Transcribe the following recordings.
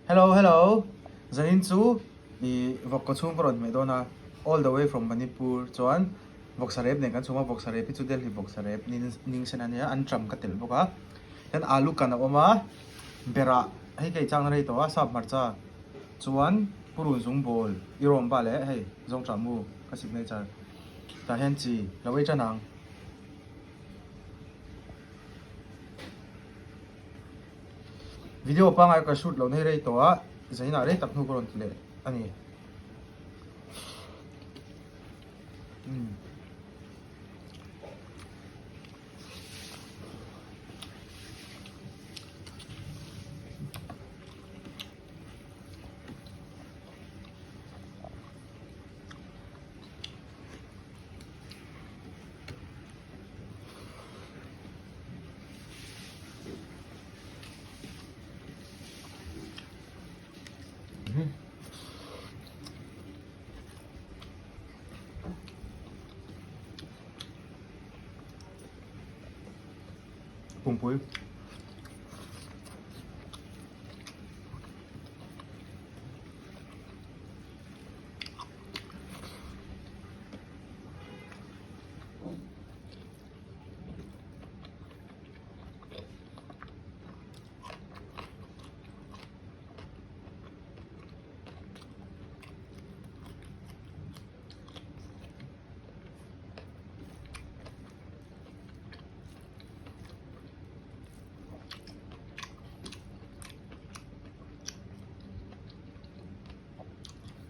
Hello hello Zanin chu i vawk kaw chhung ka rawn hmeh dawn a all the way from Manipur chuan vawksa rep nen kan chhum a vawksa rep hi chu Delhi vawksa rep ning sen a nia an tram ka telh bawk a hian alu kan a awm a berah hei ka inchakna rei tawh a sap hmarcha chuan purun zung bawl i rawm ba leh hei zawngṭah mu ka signature tah hian chi lo ei tan ang. Video pangai ka shoot loh na hi rei tawh a, zainah rei tak hnu ka rawn ti leh a ni. Pumpui.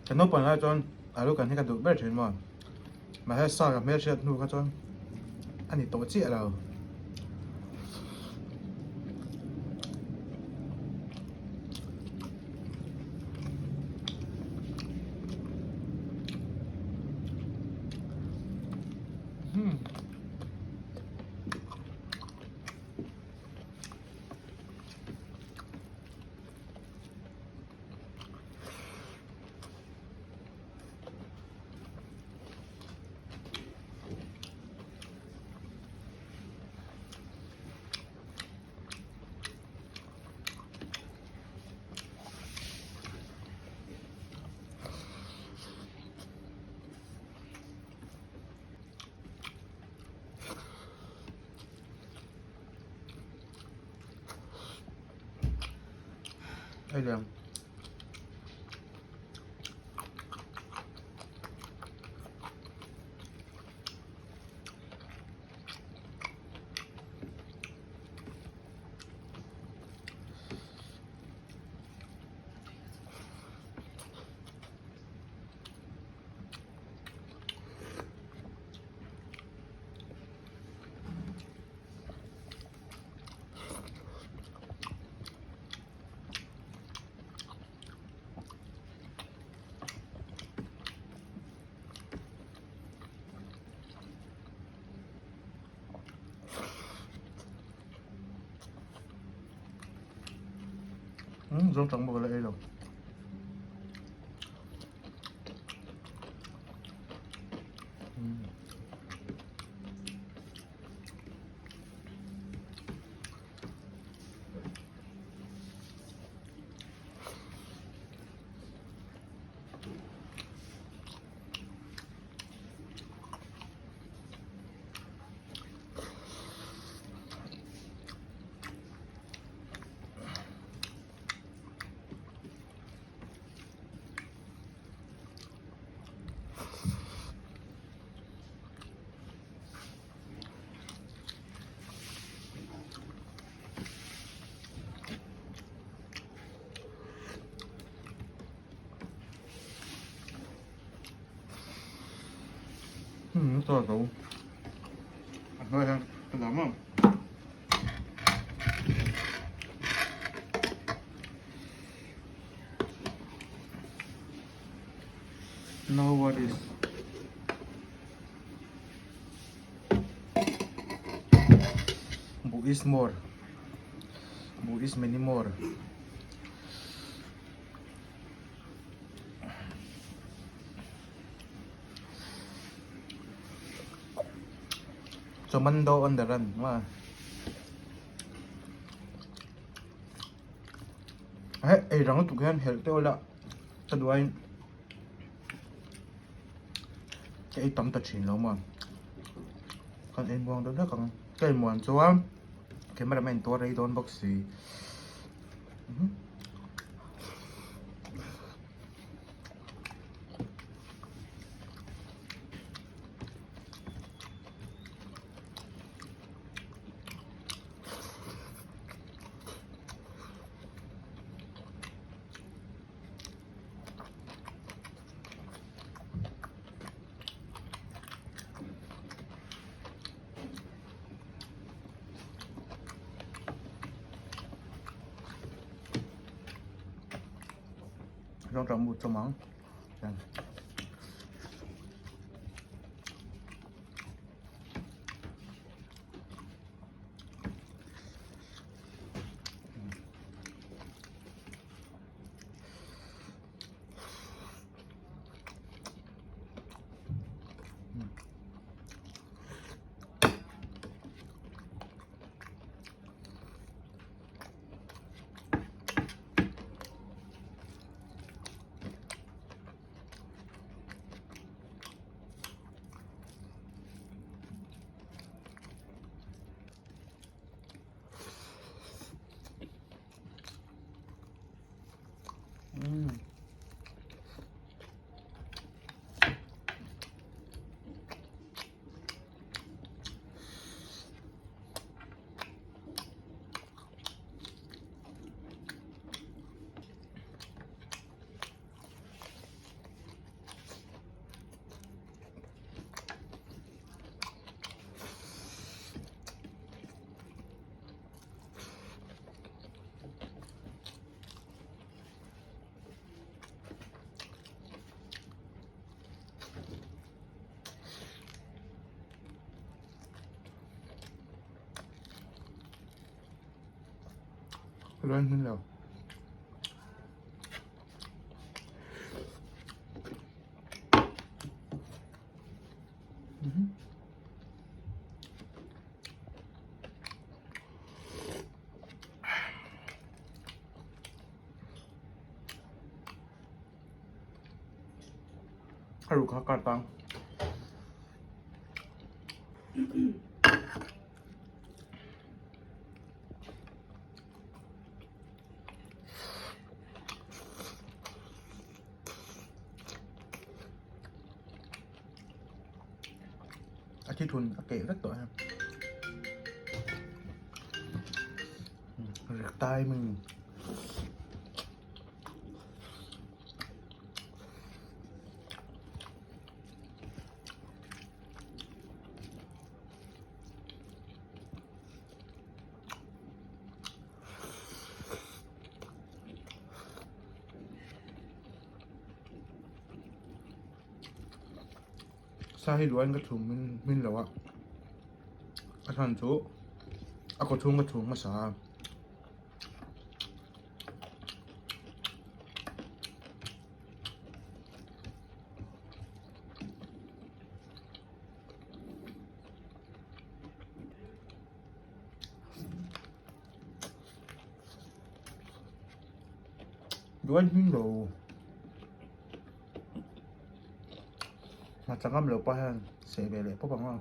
Ka naupang lai chuan alu kan hi ka duh ber thin maw mahse sa ka hmelhriat hnu kha chuan a ni tawh chiah lo. Hei lian. Zawng chang bawk a la ei lo. Hmm, to to. A hnuai hian ka dah maw. No worries. Buh is more. Buh is many more. Commando on the run. Wah. Heh ei rang lutuk hian helh deuh ila ka duh aiin ka ei tam ta thin lo maw kan ei muang deuh hlek ang ka ei muan chuan camera man tuar rei dawn bawk si. Rawng mu chawm ang. Run hun lo. A ruh kha kar tang. A thi thun a keh vek tawh em. Rek timing. Sa hi duain ka chhum hmin lo a, a chhan chu a kaw chhung ka chhum hmasa a. Duai hming lo hna changam lo pawh hian seh ve leh pawp ang a.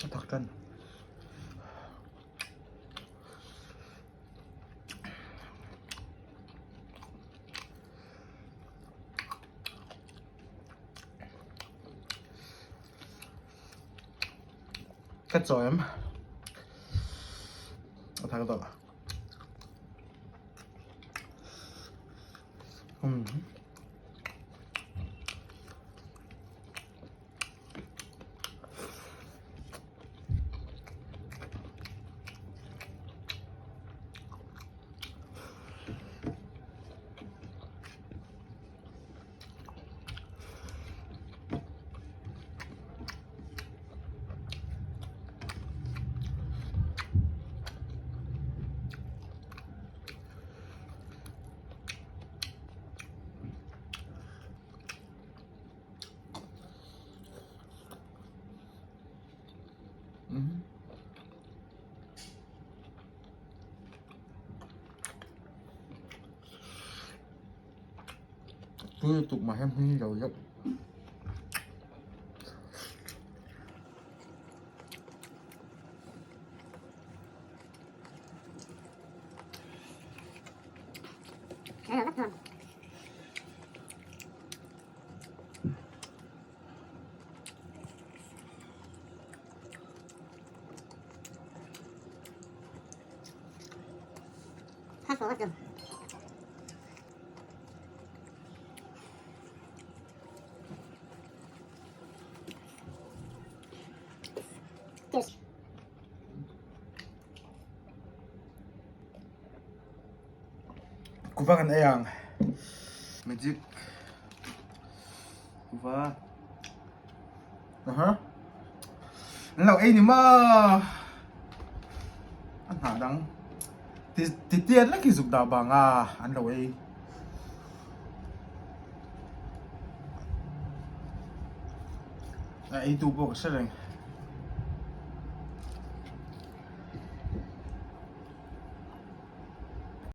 A thak tan. Ka chaw em? A thak dawh. Tui lutuk mah hian hming lo deuh. Kuva kan ei ang magic kuva aha an lo ei ni maw a hnah dang ti ti tiat lek hi zuk dah bang a an lo ei. A eitu pawh ka hre reng.